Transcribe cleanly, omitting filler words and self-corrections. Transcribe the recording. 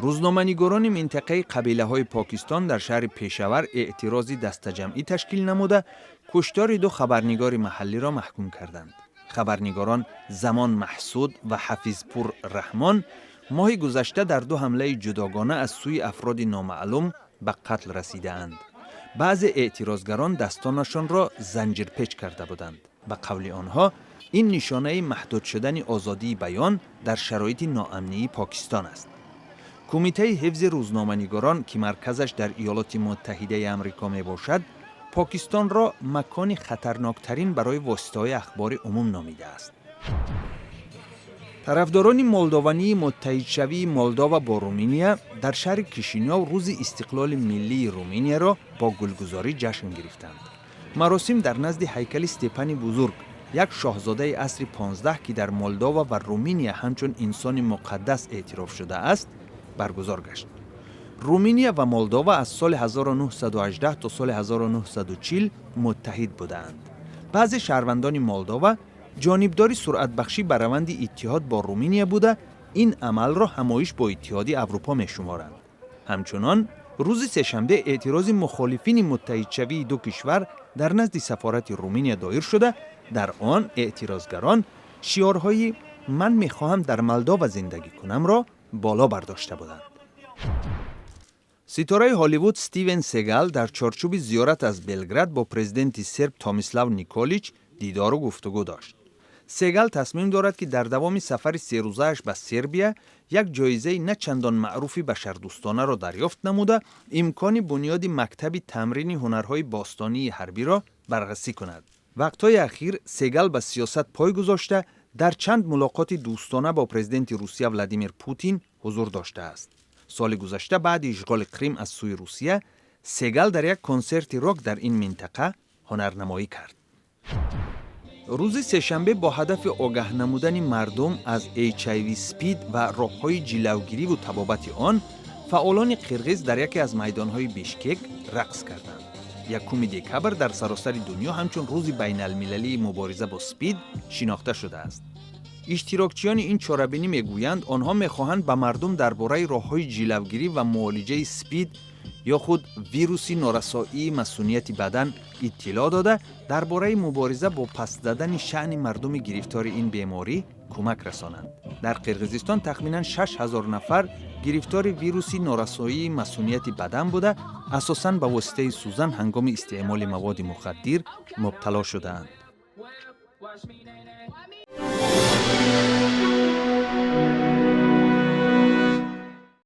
Рӯзноманигорони минтақаи қабилаҳои Покистон дар шаҳри Пешавар эътирози дастаҷамъӣ ташкил намуда, куштори ду хабарнигори маҳаллиро маҳкум карданд. Хабарнигорон Замон Маҳсуд ва Ҳафизпур Раҳмон моҳи гузашта дар ду ҳамлаи ҷудогона аз сӯи афроди номаълум ба қатл расидаанд. Баъзе эътирозгарон дастонашонро занҷирпеч карда буданд. Ба қавли онҳо, ин нишонаи маҳдуд шудани озодии баён дар шароити ноамнии Покистон аст. Кумитаи ҳифзи рӯзноманигорон, ки марказаш дар Иёлоти Муттаҳидаи Амрико мебошад, Покистонро макони хатарноктарин барои воситаҳои ахбори умум номидааст. Тарафдорони молдовании муттаҳидшавии Молдова бо Руминия дар шаҳри Кишинёв рӯзи истиқлоли миллии Руминияро бо гулгузорӣ ҷашн гирифтанд. Маросим дар назди ҳайкали Степани Бузург, як шоҳзодаи асри 15, ки дар Молдова ва Руминия ҳамчун инсони муқаддас эътироф шудааст, баргузор гашт. Руминия ва Молдова аз соли 1918 то соли 1940 муттаҳид будаанд. Баъзе шаҳрвандони Молдова ҷонибдори суръатбахшӣ ба раванди иттиҳод бо Руминия буда, ин амалро ҳамоиш бо Иттиҳоди Аврупо мешуморанд. Ҳамчунон, рӯзи сешанбе эътирози мухолифини муттаҳидшавии ду кишвар дар назди сафорати Руминия доир шуда, дар он эътирозгарон шиорҳои «Ман мехоҳам дар Молдова зиндагӣ кунам»-ро боло бардошта буданд. Ситораи Ҳолливуд Стивен Сегал дар чорчӯби зиёрат аз Белград бо президенти серб Томислав Николич дидору гуфтугӯ дошт. Сегал тасмим дорад, ки дар давоми сафари серӯзааш ба Сербия як ҷоизаи на чандон маъруфи башардӯстонаро дарёфт намуда, имкони бунёди мактаби тамрини ҳунарҳои бостонии ҳарбиро баррасӣ кунад. Вақтҳои ахир Сегал ба сиёсат пой гузошта, дар чанд мулоқоти дӯстона бо президенти Русия Владимир Путин ҳузур доштааст. Соли гузашта, баъди ишғоли Қрим аз сӯи Русия, Сегал дар як консерти рок дар ин минтақа ҳунарнамоӣ кард. Рӯзи сешанбе бо ҳадафи огаҳ намудани мардум аз HIV, СПИД ва роҳҳои ҷилавгириву табобати он фаъолони қирғиз дар яке аз майдонҳои Бишкек рақс карданд. 1 декабр дар саросари дунё ҳамчун Рӯзи байналмилалии мубориза бо СПИД шинохта шудааст. Иштирокчиёни ин чорабинӣ мегӯянд, онҳо мехоҳанд ба мардум дар бораи роҳҳои ҷилавгирӣ ва муолиҷаи СПИД ё худ вируси норасоии масунияти бадан иттилоъ дода, дар бораи мубориза бо паст задани шаъни мардуми гирифтори ин беморӣ кӯмак расонанд. Дар Қирғизистон тахминан 6000 нафар гирифтори вируси норасоии масунияти бадан буда, асосан ба воситаи сӯзан ҳангоми истеъмоли маводи мухаддир мубтало шудаанд.